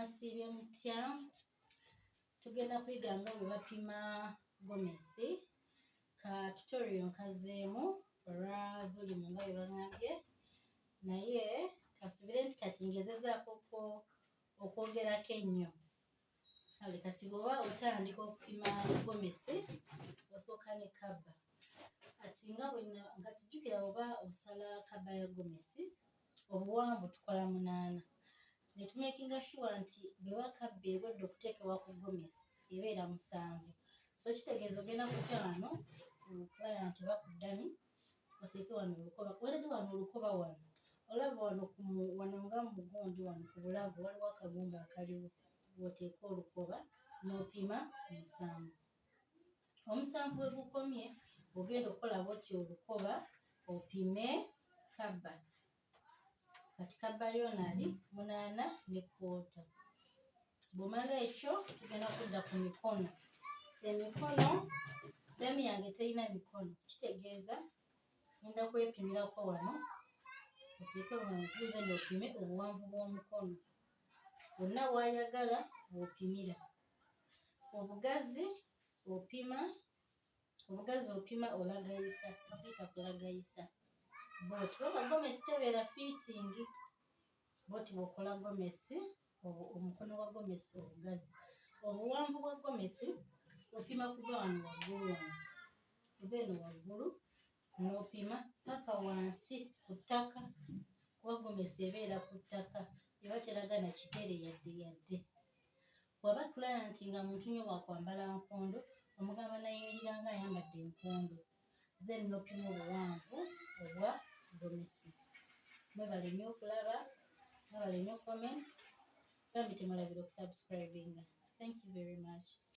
Mwasiibye mutya? Tugenda kuyiga nga bwe bapima gomesi. Ka tutorial nkazeemu olwa volume nga bwe baŋambye, naye kasubire nti kati ngezezaako okwogerako ennyo. Kale kati bw'oba otandika okupima gomesi, osooka ne kaba. Kati nga nga tijjukira, oba osala kaba ya gomesi, obuwanvu tukola 8, ne tumakinga sure nti bweba kaba ewedde okuteekebwa ku gomesi ebeera 7. So kitegeeza ogenda kujja wano ku client oba ku dummy, oteeke wano olukoba. Weredde wano olukoba wano, olaba wano wano nga mugundi wano ku bulago waliwo akagumba akaliwo, bw'oteeka olukoba n'opima 7. 7 we gukomye, ogenda okukola bwoti olukoba, opime kaba. Kati kaba yoona ali 8.25. Bw'omala ekyo, tugenda kudda ku mikono. Emikono, dummy yange terina mikono, kitegeeza ngenda kwepimirako wano, oteeke wano, then opime obuwanvu bw'omukono wonna waayagala bw'opimira. Obugazi opima, obugazi opima olagayisa, bakuyita kulagayisa bwoti, oba gomesi tebeera fitting bwoti. Bw'okola gomesi, omukono gwa gomesi, obugazi, obuwanvu bwa gomesi opima kuva wano waggulu, wano kuva eno waggulu n'opima paka wansi ku ttaka, kuba gomesi ebeera ku ttaka, eba teraga na kigere yadde yadde. Bw'aba client nga muntu nnyo wakwambala nkondo, omugamba nayimirira nga ayambadde enkondo, then n'opima obuwanvu obwa gomesi. Mwebale nnyo okulaba, mwebale nnyo comments, bambi temulabira okusubscribinga. Thank you very much.